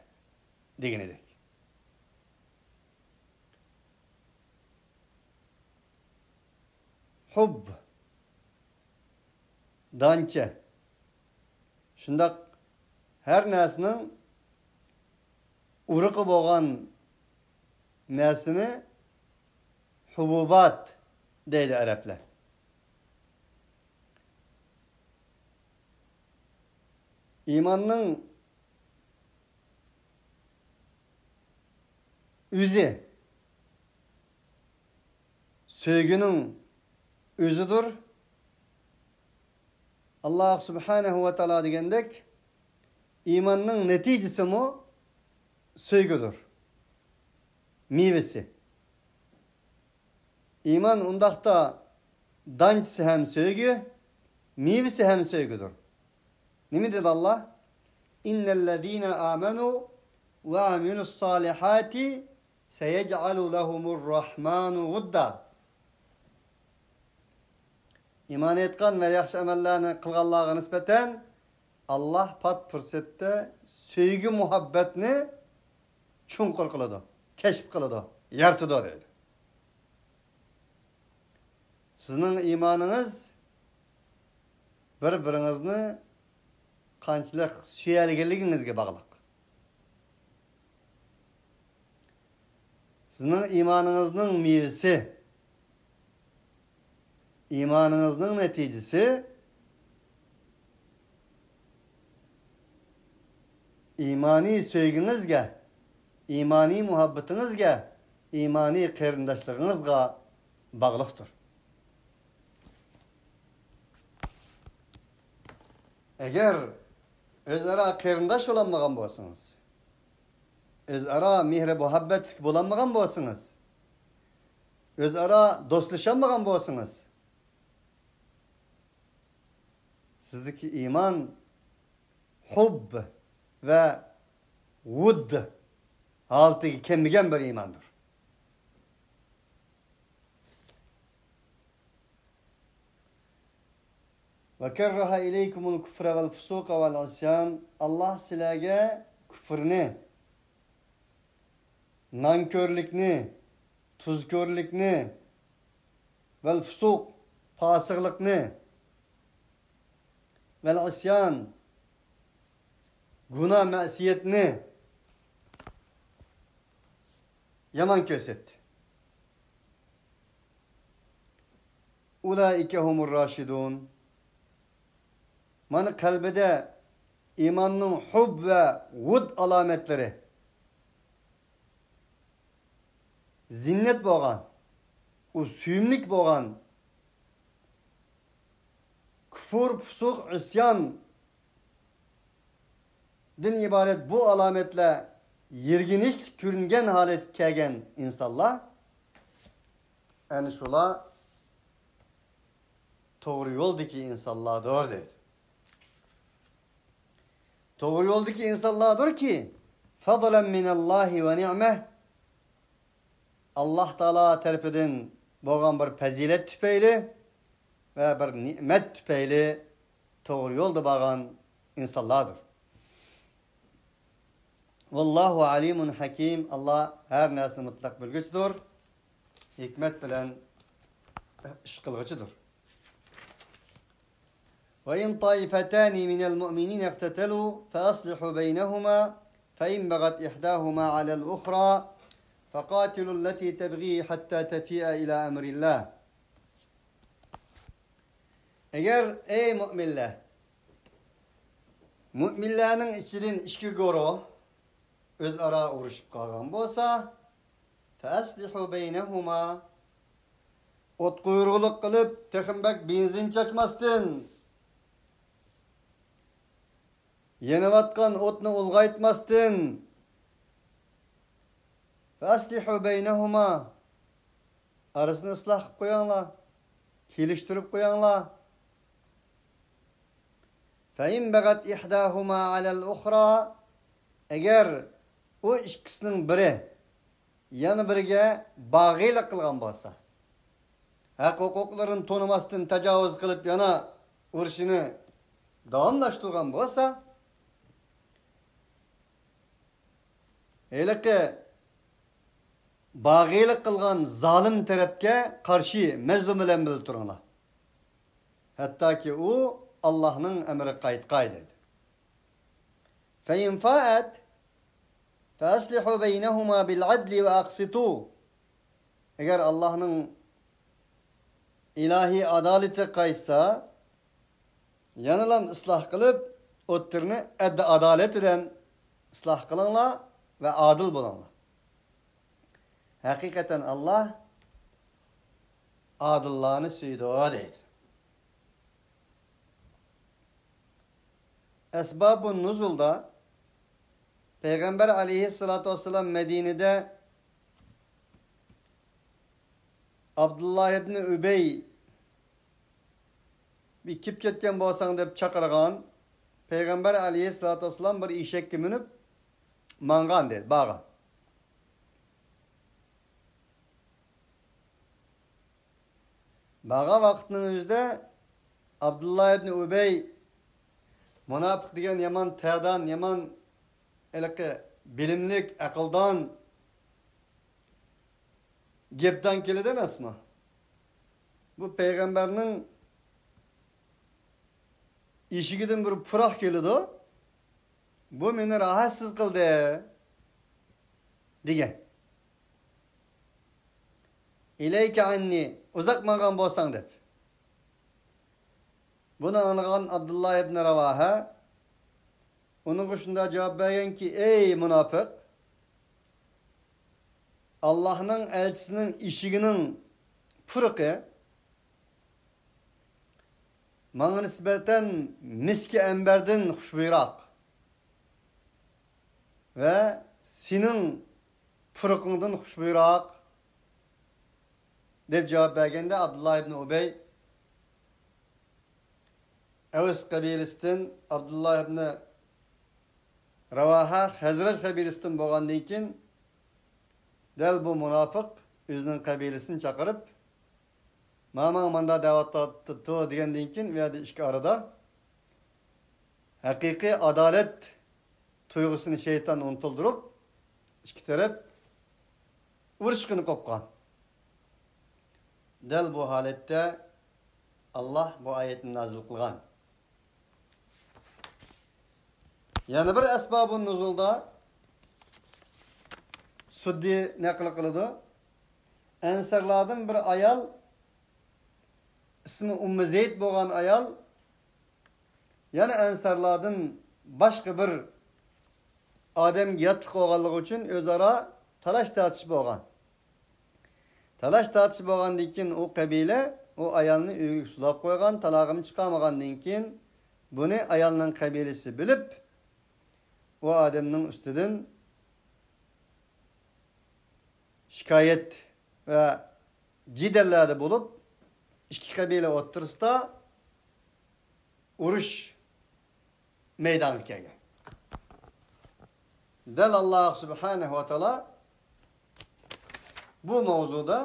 دېگىنىدەك. ھۇبب، دانچە. شۇنداق ھەر نەرسىنىڭ ئۇرۇقى بولغان نەرسىنى ھۇبۇبات دەيدۇ ئەرەبلەر. ئىماننىڭ ئۆزى، سۆيگۈنىڭ ئۆزىدۇر. ئاللاھ سۇبھانەھۇ ۋە تائالا دېگەندەك، ئىماننىڭ نەتىجىسىمۇ سۆيگۈدۇر، مېۋىسى. ئىمان ئۇنداقتا دانچىسى ھەم سۆيگۈ، مېۋىسى ھەم سۆيگۈدۇر. نېمە دېدى ئاللاھ؟ إن الذين آمنوا وعملوا الصالحات سيجعل لهم الرحمن ودا. ئىمان ئېيتقان ۋە ياخشى ئەمەللەرنى قىلغانلارغا نىسبەتەن ئاللاھ پات پۇرسەتتە سۆيگۈ مۇھەببەتنى چوڭقۇر قىلىدۇ، كەشىپ قىلىدۇ، يارىتىدۇ دەيدۇ. سىزنىڭ ئىمانىڭىز بىر-بىرىڭىزنى قانچىلىك سۆيەلىگەنلىكىڭىزگە باغلىق. سىزنىڭ ئىمانىڭىزنىڭ مېۋىسى، ئىمانىڭىزنىڭ نەتىجىسى ئىمانىي سۆيگۈڭىزگە، ئىمانىي مۇھەببىتىڭىزگە، ئىمانىي قېرىنداشلىقىڭىزغا باغلىقتۇر. ئەگەر ئۆزئارا قېرىنداش بولالمىغان بولسىڭىز، ئۆزئارا مېھرى مۇھەببەتلىك بولالمىغان بولسىڭىز، ئۆزئارا دوستلىشالمىغان بولسىڭىز، سىزدىكى ئىمان ھۇبب ۋە ۋۇد ھالىتىگە كەلمىگەن بىر ئىماندۇر. وكره إليكم الكفر والفسوق والعصيان. ئاللاھ سىلەرگە كۇفرنى، نانكۆرلۈكنى، تۇزكۆرلۈكنى، ۋەل فۇسۇق، پاسىقلىقنى، ۋەل ئىسيان، گۇناھ مەسىيەتنى يامان كۆرسەتتى. أولئك هم الراشدون. مانا قەلبىدە ئىماننىڭ ھۇب ۋە ۋۇد ئالامەتلىرى، زىننەت بولغان، ئۇ سۆيۈملۈك بولغان، كۇفۇر، پۇسۇق، ئىسياندىن ئىبارەت بۇ ئالامەتلەر يىرگىنچلىك كۆرۈنگەن ھالەتكە كەلگەن ئىنسانلار، ئەنە شۇلار توغرا يولدىكى ئىنسانلاردۇر، دەيدۇ. توغرا يولدىكى ئىنسانلاردۇركى، فضلا من الله ونعمة، ئاللاھ تائالا تەرىپىدىن بولغان بىر پەزىلەت تۈپەيلى ۋە بىر نېمەت تۈپەيلى توغرا يولدا بارغان ئىنسانلاردۇر. والله عليم حكيم، ئاللاھ ھەر نەرسىنى مۇتلەق بىلگۈچىدۇر، ھېكمەت بىلەن ئىش قىلغۇچىدۇر. وإن طائفتان من المؤمنين اقتتلوا فأصلحوا بينهما فإن بغت إحداهما على الأخرى فقاتلوا التي تبغي حتى تفيء إلى أمر الله. ئەگەر، ئەي مۆمىنلەر، مۆمىنلەرنىڭ ئىچىدىن ئىككى گۇرۇھ ئۆزئارا ئۇرۇشۇپ قالغان بولسا، فأصلحوا بينهما، ئوت قويۇرغۇلۇق قىلىپ، تېخىمۇ بەك بېنزىن چاچماستىن، يېنىۋاتقان ئوتنى ئۇلغايتماستىن، فأصلحوا بينهما، ئارىسىنى ئىسلاھ قىلىپ قويۇڭلار، كېلىشتۈرۈپ قويۇڭلار. فإن بغت إحداهما على الأخرى، ئەگەر ئۇ ئىككىسىنىڭ بىرى يەنە بىرىگە باغىيلىق قىلغان بولسا، ھەق ھوقۇقلىرىنى تونۇماستىن تاجاۋۇز قىلىپ يەنە ئۇرۇشىنى داۋاملاشتۇرغان بولسا، ھېلىقى باغىيلىق قىلغان زالىم تەرەپكە قارشى مەزلۇم بىلەن بىللە تۇرۇڭلار. ھەتتاكى ئۇ ئاللاھنىڭ ئەمرىگە قايتقاي، دەيدۇ. فإن فاءت فأصلحوا بينهما بالعدل وأقسطوا. ئەگەر ئاللاھنىڭ ئىلاھىي ئادالىتى قايتسا، يەنىلا ئىسلاھ قىلىپ، ئوتتۇرىنى ئەدل-ئادالەت بىلەن ئىسلاھ قىلىڭلار ۋە ئادىل بولۇڭلار. ھەقىقەتەن ئاللاھ ئادىللارنى سۆيىدۇ، دەيدۇ. ئەسبابۇن نۇزۇلدا پەيغەمبەر ئەلەيھىسسالاتۇ ۋەسسالام مەدىنىدە ئابدۇللا ئىبنى ئۈبەي، بىر كېلىپ كەتكەن بولساڭ دەپ چاقىرغان. پەيغەمبەر ئەلەيھىسسالاتۇ ۋەسسالام بىر ئېشەككە مىنىپ ماڭغان دەيدۇ، بارغان. بارغان ۋاقىتنىڭ ئۆزىدە ئابدۇللا ئىبنى ئۈبەي، مۇناپىق دېگەن يامان تەردان، يامان ھېلىقى بىلىملىك، ئەقىلدان، گەپدان كېلىدۇ ئەمەسمۇ؟ بۇ پەيغەمبەرنىڭ ئېشىكىدىن بىر پۇراق كېلىدۇ. بۇ مېنى راھەتسىز قىلدى، دېگەن. ئىلەيكە ئەننى، ئۇزاق ماڭغان بولساڭ، دەپ. بۇنى ئاڭلىغان ئابدۇللا ئىبنى راۋاھە ئۇنىڭغا شۇنداق جاۋاب بەرگەنكى، ئەي مۇناپىق! ئاللاھنىڭ ئەلچىسىنىڭ ئېشىكىنىڭ پۇرىقى ماڭا نىسبەتەن مىسكى ئەمبەردىن خۇشبۇيراق ۋە سېنىڭ پۇرىقىڭدىن خۇشبۇيراق، دەپ جاۋاب بەرگەندە، ئابدۇللا ئىبنى ئۇبەي ئەۋس قەبىلىسىدىن، ئابدۇللا ئىبنى راۋاھە خەزرەج قەبىلىسىدىن بولغاندىن كېيىن، دەل بۇ مۇناپىق ئۆزىنىڭ قەبىلىسىنى چاقىرىپ، مانا ماڭا مانداق دەۋاتاتتى دېگەندىن كېيىن، ئۇ يەردە ئىككى ئارىدا ھەقىقىي ئادالەت تۇيغۇسىنى شەيتان ئۇنتۇلدۇرۇپ، ئىككى تەرەپ ئۇرۇشقىنى قوپقان. دەل بۇ ھالەتتە ئاللاھ بۇ ئايەتنى نازىل قىلغان. يەنە بىر ئەسبابۇن نۇزۇلدا سۇددى نەقىل قىلىدۇ. ئەنسارلاردىن بىر ئايال، ئىسمى ئۇممۇ زەيد بولغان ئايال، يەنە ئەنسارلاردىن باشقا بىر ئادەمگە ياتلىق بولغانلىقى ئۈچۈن ئۆزئارا تالاش-تارتىش بولغان. تالاش-تارتىش بولغاندىن كېيىن ئۇ قەبىلە ئۇ ئايالنى ئۆيىگە سولاپ قويغان، تالاغىمۇ چىقارمىغاندىن كېيىن بۇنى ئايالنىڭ قەبىلىسى بىلىپ، ئۇ ئادەمنىڭ ئۈستىدىن شىكايەت ۋە جېدەللەردە بولۇپ، ئىككى قەبىلە ئوتتۇرىسىدا ئۇرۇش مەيدانغا كەلگەن. دەل ئاللاھ سۇبھانەھۇ ۋە تائالا بۇ ماۋزۇدا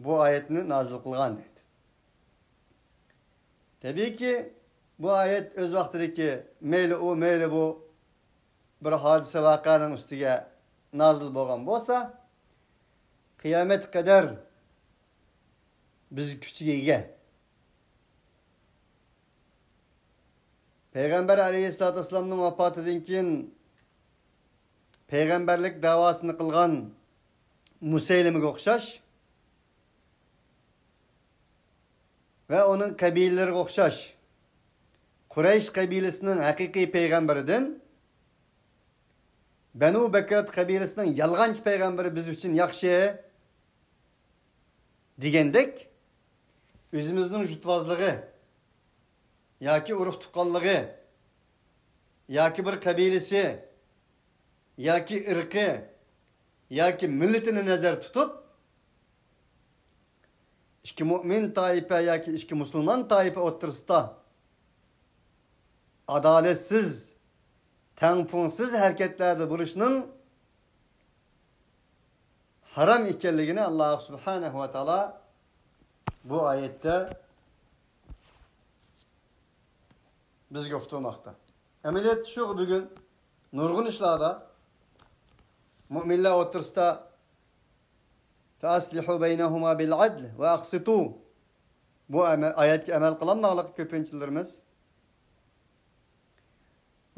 بۇ ئايەتنى نازىل قىلغان دەيدۇ. تەبىئىيكى، بۇ ئايەت ئۆز ۋاقتىدىكى مەيلى ئۇ، مەيلى بۇ بىر ھادىسە ۋەقەنىڭ ئۈستىگە نازىل بولغان بولسا، قىيامەتكە قەدەر بىز كۈچىگە ئىگە. پەيغەمبەر ئەلەيھىسسالاتۇ ۋەسسالامنىڭ ۋاپاتىدىن كېيىن پەيغەمبەرلىك دەۋاسىنى قىلغان مۇسەيلىمىگە ئوخشاش ۋە ئۇنىڭ قەبىلىلىرىگە ئوخشاش، قۇرەيش قەبىلىسىنىڭ ھەقىقىي پەيغەمبىرىدىن بەنۇ بەكرەت قەبىلىسىنىڭ يالغانچى پەيغەمبىرى بىز ئۈچۈن ياخشى دېگەندەك، ئۆزىمىزنىڭ جۇتۋازلىقى ياكى ئۇرۇق-تۇغقانلىقى ياكى بىر قەبىلىسى ياكى ئىرقى ياكى مىللىتىنى نەزەردە تۇتۇپ، ئىككى مۇئمىن تائىپە ياكى ئىككى مۇسۇلمان تائىپە ئوتتۇرىسىدا ئادالەتسىز، تەڭپۇڭسىز ھەرىكەتلەردە بولۇشنىڭ ھارام ئىكەنلىكىنى ئاللاھ سۇبھانەھۇ ۋە تائالا بۇ ئايەتتە بىزگە ئۇقتۇرماقتا. ئەمەلىيەتتە شۇ بۈگۈن نۇرغۇن ئىشلاردا مۇئمىنلار ئوتتۇرىسىدا فَأَصْلِحُوا بَيْنَهُمَا بِالْعَدْلِ وَأَقْسِطُوا، بۇ ئەمە-، ئايەتكە ئەمەل قىلالماغانلىقى كۆپىنچىلىرىمىز.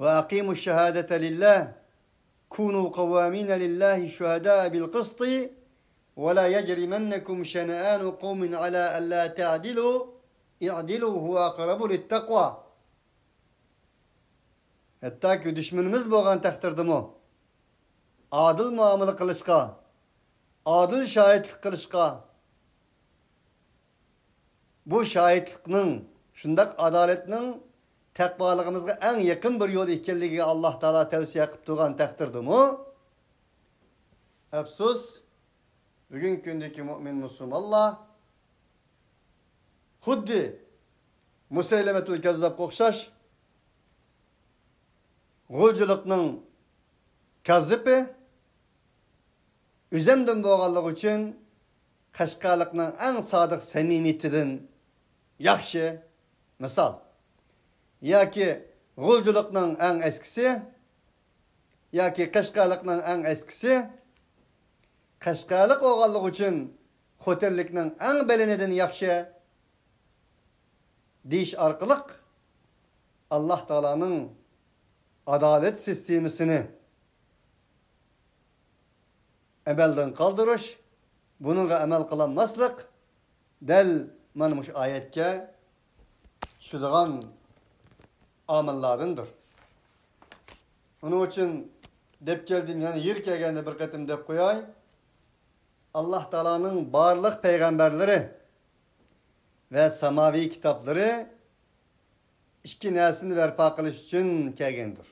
وَأَقِيمُوا الشَّهَادَةَ لِلَّهِ كُونُوا قَوَّامِينَ لِلَّهِ شُهَدَاءَ بِالْقِسْطِ وَلَا يَجْرِمَنَّكُمْ شَنَآنُ قَوْمٍ عَلَىٰ أَلَّا تَعْدِلُوا اعْدِلُوا هُوَ أَقْرَبُ لِلتَّقْوَىٰ. ھەتتاكى دۈشمىنىمىز بولغان تەقدىردىمۇ ئادىل مۇئامىلە قىلىشقا، ئادىل شاھىتلىق قىلىشقا، بۇ شاھىتلىقنىڭ، شۇنداق ئادالەتنىڭ تەقۋالىقىمىزغا ئەڭ يېقىن بىر يول ئىكەنلىكىگە ئاللاھ تائالا تەۋسىيە قىلىپ تۇرغان تەقدىردىمۇ، ئەپسۇس، بۈگۈنكى كۈندىكى مۇئمىن مۇسۇلمانلار خۇددى مۇسەيلىمەتۇل كەززابقا ئوخشاش غۇلجىلىقنىڭ كاززىپى ئۆزەمدىن بولغانلىقى ئۈچۈن قەشقەرلىقنىڭ ئەڭ سادىق سەمىمىيىتىدىن ياخشى مىسال. ياكى غۇلجىلىقنىڭ ئەڭ ئەسكىسى، ياكى قەشقەرلىقنىڭ ئەڭ ئەسكىسى، قەشقەرلىق بولغانلىقى ئۈچۈن خوتەنلىكنىڭ ئەڭ بەلىنىدىن ياخشى دېيىش ئارقىلىق ئاللاھ تائالانىڭ ئادالەت سىستېمىسىنى ئەمەلدىن قالدۇرۇش، بۇنىڭغا ئەمەل قىلالماسلىق دەل مانا مۇشۇ ئايەتكە چۈشىدىغان ئامىللاردىندۇر. ئۇنىڭ ئۈچۈن دەپ كەلدىم، يەنە يېرى كەلگەندە بىر قېتىم دەپ قوياي. ئاللاھ تائالانىڭ بارلىق پەيغەمبەرلىرى ۋە ساماۋىي كىتابلىرى ئىككى نەرسىنى بەرپا قىلىش ئۈچۈن كەلگەندۇر.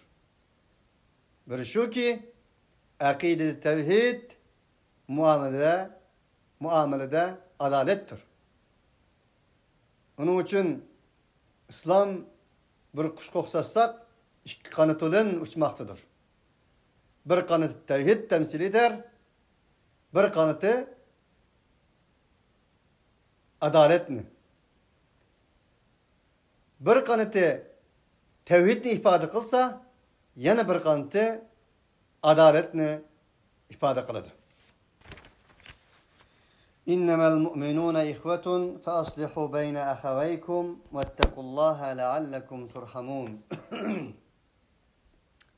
بىرى شۇكى، ئەقىدىدە تەۋھىد، مۇئامىلىدە، مۇئامىلىدە ئادالەتتۇر. ئۇنىڭ ئۈچۈن ئىسلام بىر قۇشقا ئوخشاتساق، ئىككى قانىتى بىلەن ئۇچماقتىدۇر. بىر قانىتى تەۋھىد تەمسىل ئېتەر، بىر قانىتى ئادالەتنى. بىر قانىتى تەۋھىدنى ئىپادە قىلسا، يەنە بىر قانىتى ئادالەتنى ئىپادە قىلىدۇ. إنما المؤمنون إخوة فأصلحوا بين أخويكم واتقوا الله لعلكم ترحمون.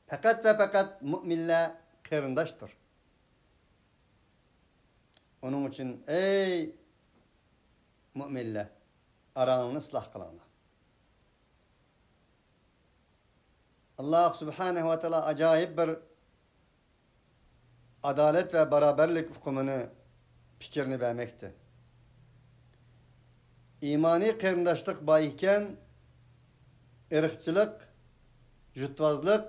پەقەت ۋە پەقەت مۇئمىنلار قېرىنداشتۇر. ئۇنىڭ ئۈچۈن، ئەي مۇئمىنلەر، ئاراڭلارنى ئىسلاھ قىلىڭلار. ئاللاھ سۇبھانەھۇ ۋە تائالا ئاجايىپ بىر ئادالەت ۋە باراۋەرلىك ئۇقۇمىنى، پىكرىنى بەرمەكتە. ئىمانىي قېرىنداشلىق بار ئىكەن، ئىرقچىلىق، يۇرتۋازلىق،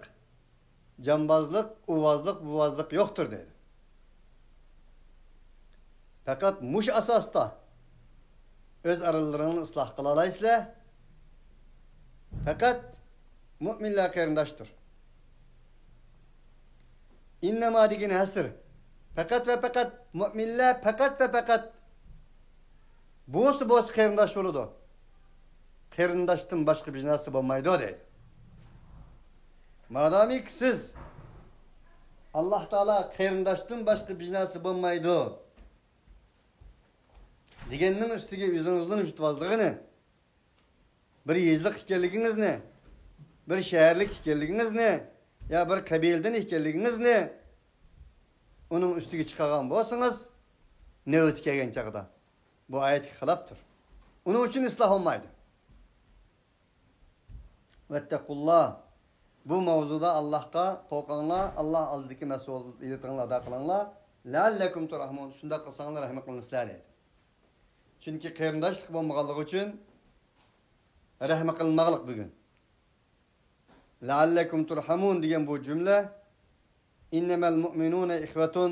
جامبازلىق، ئۇۋازلىق، بۇۋازلىق يوقتۇر دەيدۇ. پەقەت مۇشۇ ئاساستا ئۆز ئارىلىرىڭلارنى ئىسلاھ قىلالايسىلەر. پەقەت مۇئمىنلەر قېرىنداشتۇر. ئىننەما دېگىنى ھەسر. پەقەت ۋە پەقەت مۇئمىنلەر پەقەت ۋە پەقەت بولسا بولسا قېرىنداش بولىدۇ. قېرىنداشتىن باشقا بىر نەرسە بولمايدۇ دەيدۇ. مادامىكى سىز ئاللاھ تائالا قېرىنداشتىن باشقا بىر نەرسە بولمايدۇ دېگەننىڭ ئۈستىگە ئۆزىڭىزنىڭ يۇرتۋازلىقىنى، بىر يېزىلىق ئىكەنلىكىڭىزنى، بىر شەھەرلىك ئىكەنلىكىڭىزنى، يا بىر قەبىلىدىن ئىكەنلىكىڭىزنى ئۇنىڭ ئۈستىگە چىقارغان بولسىڭىز، نۆۋىتى كەلگەن چاغدا بۇ ئايەتكە خىلاپتۇر. ئۇنىڭ ئۈچۈن ئىسلاھ بولمايدۇ. ۋەتتەقۇللاھ. بۇ ماۋزۇدا ئاللاھقا قورقۇڭلار، ئاللاھ ئالدىدىكى مەسئۇلىيىتىڭلارنى ئادا قىلىڭلار. لەئەللەكۇم تۇرھەمۇن. شۇنداق قىلساڭلار رەھمەت قىلىنىسىلەر دەيدۇ. چۈنكى قېرىنداشلىق بولمىغانلىقى ئۈچۈن رەھمەت قىلىنماغلىق بۈگۈن. لەئەللەكۇم تۇرھەمۇن دېگەن بۇ جۈملە، ئىننەمەل مۇئمىنۇنە ئىخۋەتۇن،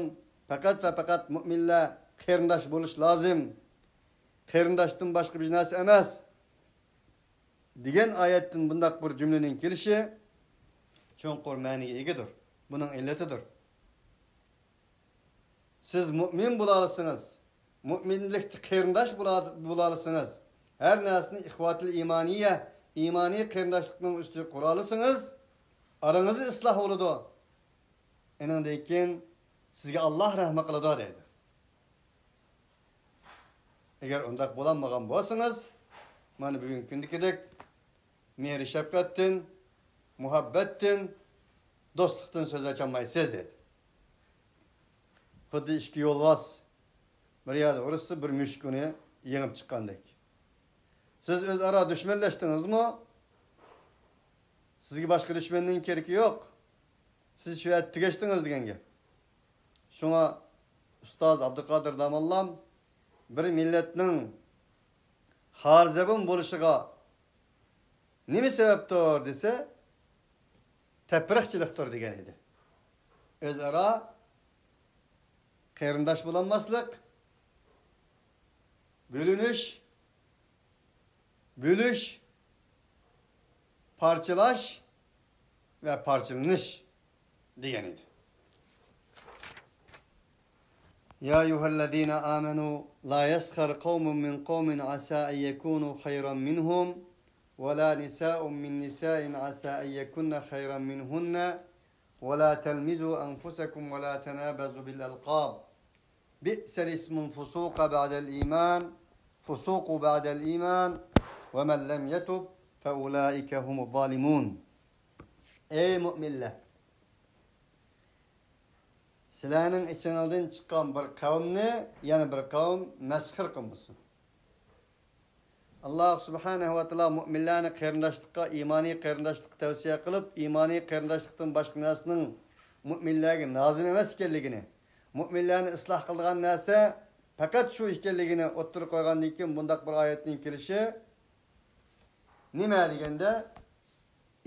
پەقەت ۋە پەقەت مۇئمىنلەر قېرىنداش بولۇش لازىم، قېرىنداشتىن باشقا بىر نەرسە ئەمەس دېگەن ئايەتتىن بۇنداق بىر جۈملىنىڭ كېلىشى چوڭقۇر مەنىگە ئىگىدۇر. بۇنىڭ ئىللىتىدۇر. سىز مۇئمىن بولالىسىڭىز، مۇئمىنلىكتە قېرىنداش بولا-، بولالىسىڭىز، ھەر نەرسىنى ئىخۋەتۇل ئىمانىيە، ئىمانىي قېرىنداشلىقنىڭ ئۈستىگە قۇرالىسىڭىز، ئارىڭىزدا ئىسلاھ بولىدۇ. ئېنىڭدىن كېيىن سىزگە ئاللاھ رەھمەت قىلىدۇ دەيدۇ. ئەگەر ئۇنداق بولالمىغان بولسىڭىز، مانا بۈگۈنكى كۈندىكىدەك مېھرى شەپقەتتىن، مۇھەببەتتىن، دوستلۇقتىن سۆز ئاچالمايسىز دەيدۇ. خۇددى ئىككى يولۋاس بىر يەردە ئۇرۇشسا، بىر مۈشۈك ئۇنى يېڭىپ چىققاندەك. سىز ئۆزئارا دۈشمەنلەشتىڭىزمۇ؟ سىزگە باشقا دۈشمەننىڭ كېرىكى يوق. سىز شۇ يەردە تۈگەشتىڭىز دېگەن گەپ. شۇڭا ئۇستاز ئابدۇقادىر داموللام بىر مىللەتنىڭ خارزەبۇن بولۇشىغا نېمە سەۋەبتۇر دېسە، تەپرىقىچىلىقتۇر دېگەن ئىدى. ئۆزئارا قېرىنداش بولالماسلىق، بۆلۈنۈش، بۆلۈش، پارچىلاش ۋە پارچىلىنىش دېگەن ئىدى. يا أيها الذين آمنوا لا يسخر قوم من قوم عسى أن يكونوا خيرا منهم ولا نساء من نساء عسى أن يكن خيرا منهن ولا تلمزوا أنفسكم ولا تنابزوا بالألقاب بئس الاسم الفسوق بعد الإيمان فسوق بعد الإيمان ومن لم يتب فأولئك هم الظالمون. ئەي مۇئمىنلەر! سىلەرنىڭ ئىچىڭلاردىن چىققان بىر قەۋمنى يەنە بىر قەۋم مەسخىرە قىلمىسۇن. ئاللاھ سۇبھانەھۇ ۋە تائالا مۇئمىنلەرنى قېرىنداشلىققا، ئىمانىي قېرىنداشلىققا تەۋسىيە قىلىپ، ئىمانىي قېرىنداشلىقتىن باشقا نەرسىنىڭ مۇئمىنلەرگە لازىم ئەمەس ئىكەنلىكىنى، مۇئمىنلەرنى ئىسلاھ قىلىدىغان نەرسە پەقەت شۇ ئىكەنلىكىنى ئوتتۇرىغا قويغاندىن كېيىن، بۇنداق بىر ئايەتنىڭ كېلىشى نېمە دېگەندە،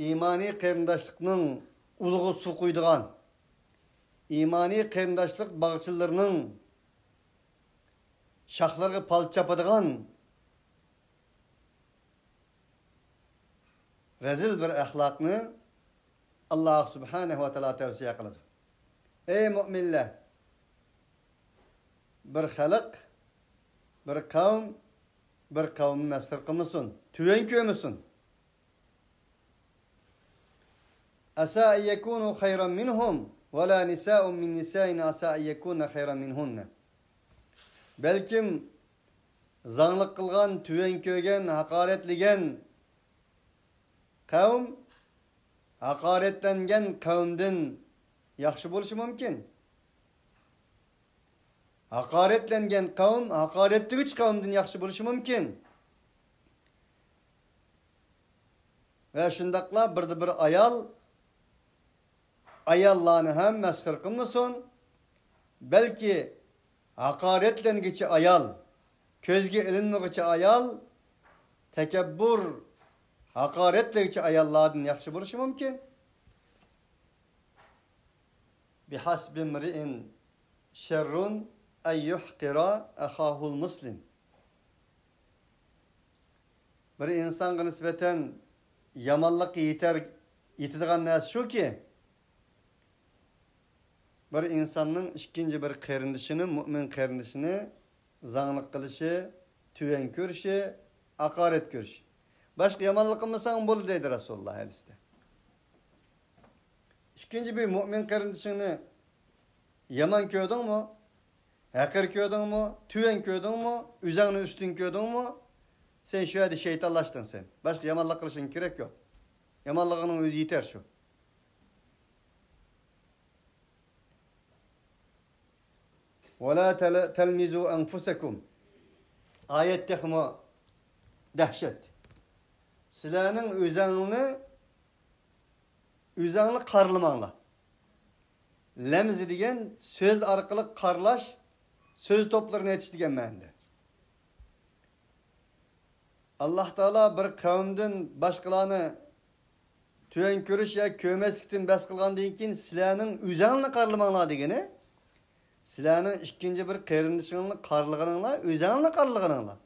ئىمانىي قېرىنداشلىقنىڭ ئۇلىغا سۇ قۇيىدىغان، ئىمانىي قېرىنداشلىق باغچىلىرىنىڭ شاخلىرىغا پال چاپىدىغان رەزىل بىر ئەخلاقنى ئاللاھ سۇبھانەھۇ ۋە تائالا تەۋسىيە قىلىدۇ. ئەي مۇئمىنلەر! بىر خەلق، بىر قەۋم، بىر قەۋمنى مەسخىرە قىلمىسۇن، تۆۋەن كۆرمىسۇن. عسى أن يكونوا خيرا منهم ولا نساء من نساء عسى أن يكن خيرا منهن. بەلكىم زاڭلىق قىلغان، تۆۋەن كۆرگەن، ھاقارەتلىگەن قەۋم ھاقارەتلەنگەن قەۋمدىن ياخشى بولۇشى مۇمكىن. ھاقارەتلەنگەن قەۋم ھاقارەتلىگۈچى قەۋمدىن ياخشى بولۇشى مۇمكىن. ۋە شۇنداقلا بىردە بىر ئايال ئاياللارنى ھەم مەسخىرە قىلمىسۇن. بەلكى ھاقارەتلەنگۈچى ئايال، كۆزگە ئىلىنمىغۇچى ئايال، تەكەببۇر، ھاقارەتلىگۈچى ئاياللاردىن ياخشى بولۇشى مۇمكىن. بىھەسبىمرىئىن شەررۇن ئەن يۇھقىرا ئەخاھۇل مۇسلىم. بىر ئىنسانغا نىسبەتەن يامانلىققا يېتەر، يېتىدىغان نەرسە شۇكى، بىر ئىنساننىڭ ئىككىنچى بىر قېرىندىشىنى، مۇئمىن قېرىندىشىنى زاڭلىق قىلىشى، تۆۋەن كۆرۈشى، ھاقارەت كۆرۈشى. باشقا يامانلىق قىلمىساڭ بولدى دەيدۇ رەسۇلۇللا ھەدىستە. ئىككىنچى بىر مۇئمىن قېرىندىشىڭنى يامان كۆردۈڭمۇ؟ ھەقىر كۆردۈڭمۇ؟ تۆۋەن كۆردۈڭمۇ؟ ئۆزۈڭنى ئۈستۈن كۆردۈڭمۇ؟ سەن شۇ يەردە شەيتانلاشتىڭ سەن. باشقا يامانلىق قىلىشىڭ كېرەك يوق. يامانلىقىڭنىڭ ئۆزى يېتەر شۇ. ۋەلا تەل-، تەلمىزۇ ئەنفۇسەكۇم. ئايەت تېخىمۇ دەھشەت. سىلەرنىڭ ئۆزەڭنى، ئۆزەڭنى قارىلىماڭلار. لەمزى دېگەن سۆز ئارقىلىق قارىلاش، سۆز توپلىرىنى ئېتىش دېگەن مەنىدە. ئاللاھ تائالا بىر قەۋمدىن باشقىلارنى تۆۋەن كۆرۈش ياكى كۆرمەسلىكتىن بەس قىلغاندىن كېيىن، سىلەرنىڭ ئۆزەڭلارنى قارىلىماڭلار دېگىنى، سىلەرنىڭ ئىككىنچى بىر قېرىندىشىڭلارنى قارىلىغىنىڭلار، ئۆزەڭلارنى قارىلىغىنىڭلار.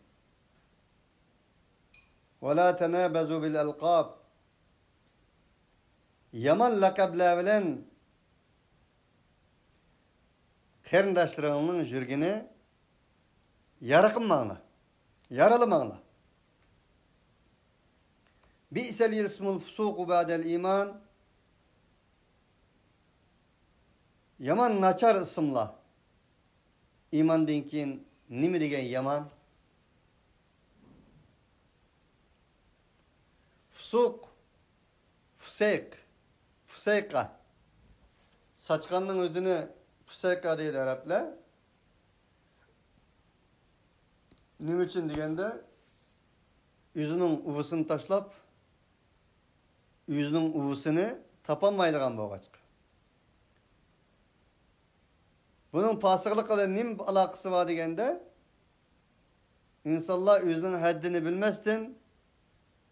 ۋەلا تەنابەزۇ بىل ئەلقاب. يامان لەقەبلەر بىلەن قېرىنداشلىرىڭنىڭ يۈرىكىنى يارا قىلماڭلار، يارىلىماڭلار. بىئسەل ئىسمۇل فۇسۇقۇ بەدەل ئىمان. يامان، ناچار ئىسىملار. ئىماندىن كېيىن نېمە دېگەن يامان؟ فۇسۇق، فۇسەيق، فۇسەيقە. ساچقاننىڭ ئۆزىنى فۇسەيقە دەيدۇ ئەرەبلەر. نېمە ئۈچۈن دېگەندە، ئۆزىنىڭ ئۇۋىسىنى تاشلاپ، ئۆزىنىڭ ئۇۋىسىنى تاپالمايدىغان بولغاچقا. بۇنىڭ پاسىقلىق بىلەن نېمە ئالاقىسى بار دېگەندە، ئىنسانلار ئۆزىنىڭ ھەددىنى بىلمەستىن،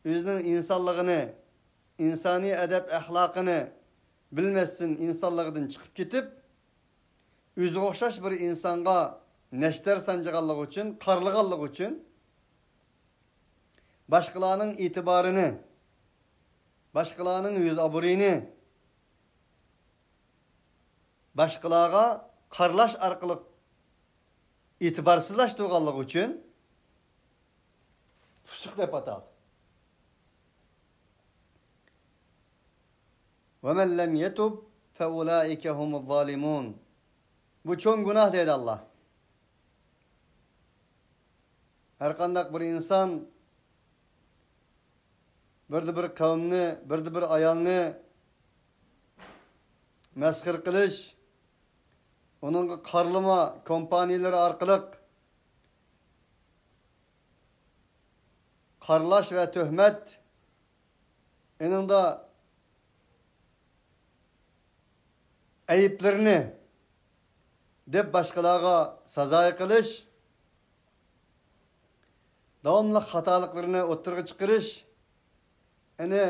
ئۆزىنىڭ ئىنسانلىقىنى، ئىنسانىي ئەدەپ-ئەخلاقىنى بىلمەستىن ئىنسانلىقىدىن چىقىپ كېتىپ، ئۆزىگە ئوخشاش بىر ئىنسانغا نەشتەر سانجىغانلىقى ئۈچۈن، قارىلىغانلىقى ئۈچۈن، باشقىلارنىڭ ئېتىبارىنى، باشقىلارنىڭ يۈز ئابرۇيىنى باشقىلارغا قارىلاش ئارقىلىق ئېتىبارسىزلاشتۇرغانلىقى ئۈچۈن فۇسۇق دەپ ئاتالدى. وَمَنْ لَمْ يَتُبْ فَأُولَٰئِكَ هُمُ الظَّالِمُونَ. بۇ چوڭ گۇناھ دەيدۇ ئاللاھ. ھەرقانداق بىر ئىنسان بىردە بىر قەۋمنى، بىردە بىر ئايالنى مەسخىرە قىلىش، ئۇنىڭغا قارىلىما كومپانىيىلىرى ئارقىلىق قارىلاش ۋە تۆھمەت، ئېنىڭدا ئەيىبلىرىنى دەپ باشقىلارغا سازايى قىلىش، داۋاملىق خاتالىقلىرىنى ئوتتۇرىغا چىقىرىش، ئەنە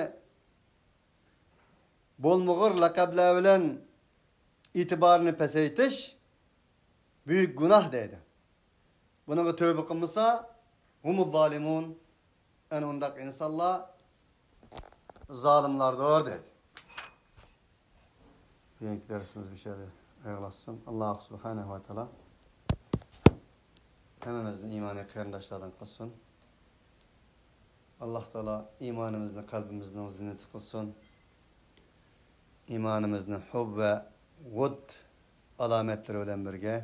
بولمىغۇر لەقەبلەر بىلەن ئېتىبارىنى پەسەيتىش بۈيۈك گۇناھ دەيدۇ. بۇنىڭغا تۆۋە قىلمىسا، ھۇمۇ زالىمۇن، ئەنە ئۇنداق ئىنسانلار زالىملاردۇر دەيدۇ. بۈگۈنكى دەرسىمىز مۇشۇ يەردە ئاياغلاشسۇن. ئاللاھ سۇبھانەھۇ ۋە تائالا ھەممىمىزنى ئىمانىي قېرىنداشلاردىن قىلسۇن. ئاللاھ تائالا ئىمانىمىزنى قەلبىمىزنىڭ زىننىتى قىلسۇن. ئىمانىمىزنى ھۇب ۋە ۋۇد ئالامەتلىرى بىلەن بىرگە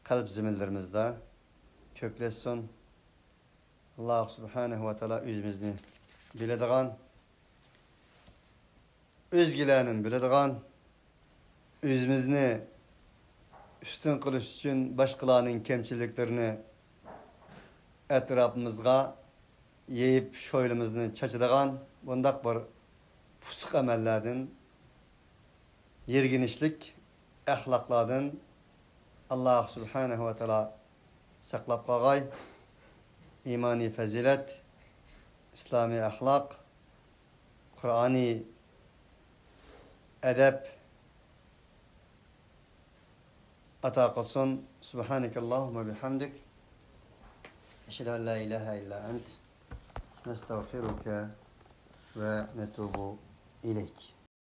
قەلب زېمىنلىرىمىزدا كۆكلەتسۇن. ئاللاھ سۇبھانەھۇ ۋە تائالا ئۆزىمىزنى بىلىدىغان، ئۆزگىلەرنى بىلىدىغان، ئۆزىمىزنى ئۈستۈن قىلىش ئۈچۈن باشقىلارنىڭ كەمچىلىكلىرىنى ئەتراپىمىزغا يېيىپ، شويلىمىزنى چاچىدىغان بۇنداق بىر پۇسۇق ئەمەللەردىن، يىرگىنچلىك ئەخلاقلاردىن ئاللاھ سۇبھانەھۇ ۋە تائالا ساقلاپ قالغاي. ئىمانىي پەزىلەت، ئىسلامىي ئەخلاق، قۇرئانىي ئەدەپ ئاتا قىلسۇن. سۇبھانەكەللاھۇممە بىھەمدىك. ئەشھەدۇ ئەن لا ئىلاھە ئىللا ئەنت. نەستەغفىرۇكە ۋە نەتۇبۇ ئىلەيك.